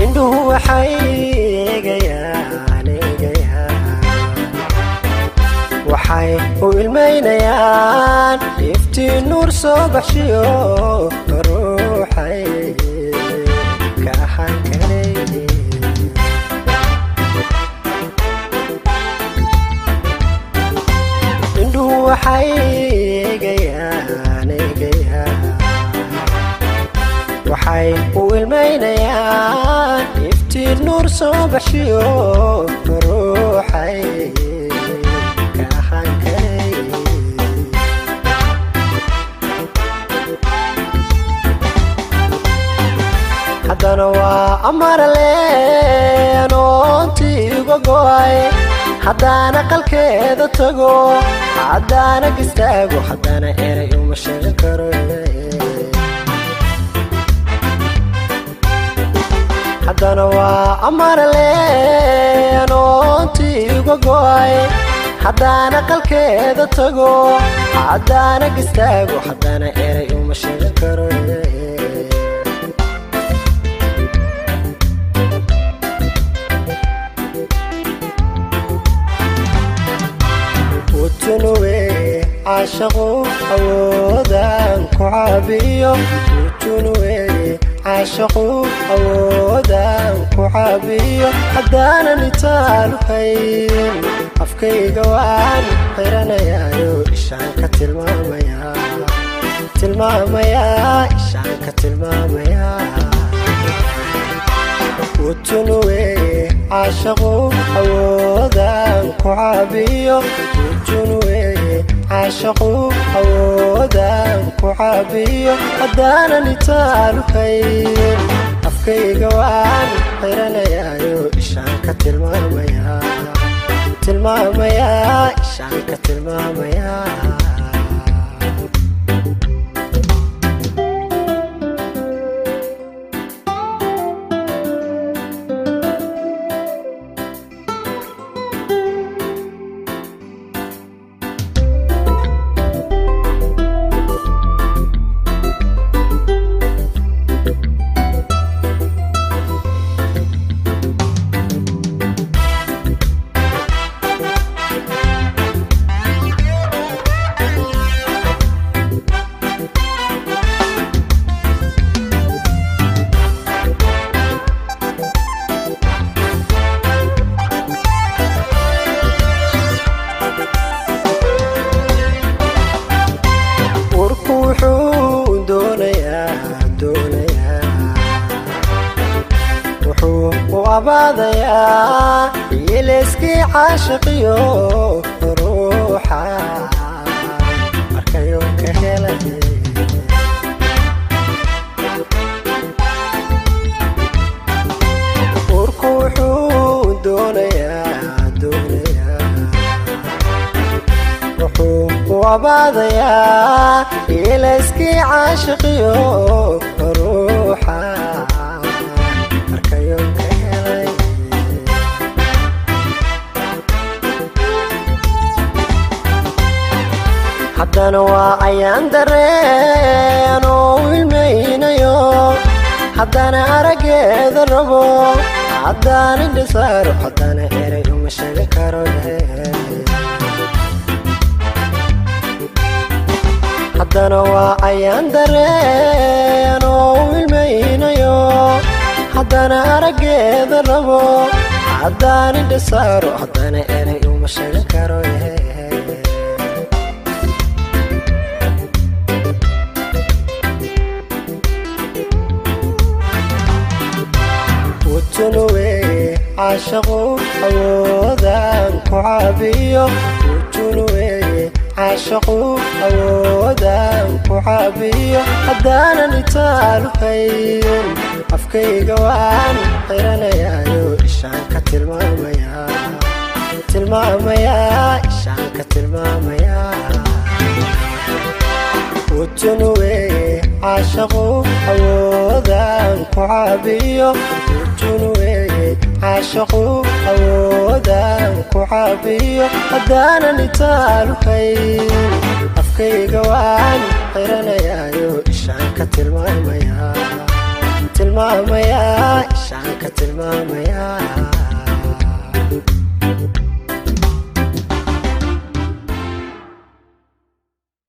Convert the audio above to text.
Indhuhu waxay eegayaan, eegayaan, waxay u ilmaynayaan iftiin nuur soo baxshiyo ruuxay ka ahaan karay. Indhuhu waxay eegayaan, eegayaan, waxay u ilmaynayaan iftiin nuur soo baxshiyo ruuxay ka ahaan karay. Haddana waa amarle anoontii uga go'ay, haddaana qalkeeda tago, haddaana gistaago, haddana eray uma sheegan karo. Haddana waa amarle anoontii uga go'ay, haddaana qalkeeda tago, haddaana gistaago, haddana eray uma sheegan karo. Utunuwe caashaqu awoodan ku caabiyo, utunuwe caashaqu awoodan ku caabiyo, haddaanan itaalu hayn afkayga waan xiranayaayo, ishaan ka tilmaamaya, tilmaamaya, ishaan ka tilmaamaya. Utunuwe caashaqu awoodan ku caabiyo, utunuwe caashaqu awoodan ku caabiyo, haddaanan itaalu hayn afkayga waan xiranayaayo, ishaan ka tilmaamaya, tilmaamaya, ishaan ka tilmaamaya. Urku wuxuu doonayaa, doonayaa, wuxuu u abaadayaa yeeleyskii caashiqiyo ruuxa markayo ka helay. Urku wuxuu doonayaa, doonayaa, wuxuu u abaadayaa yeeleyskii caashiqiyo ruuxa markayo ka helay. Haddana waa ayaan dareen oo ilmaynayo, haddana araggeeda rabo, haddaan indhisaaro, haddana eray uma sheegan karo. Haddana waa ayaan dareen oo ilmaynayo, haddana araggeeda rabo, haddaan indhisaaro, haddana eray uma sheegan karo. Utunuwe caashaqu awoodan ku caabiyo, utunuwe caashaqu awoodan ku caabiyo, haddaanan itaalu hayn afkayga waan xiranayaayo, ishaan ka tilmaamaya, tilmaamaya, ishaan ka tilmaamaya. Utunuwe caashaqu awoodan ku caabiyo, utunuwe Caashaqu awoodaan ku caabiyo haddaanan itaalu hayn, afkayga waan xiranayaayo, ishaan ka tilmaamayaa, tilmaamayaa, ishaan ka tilmaamayaa.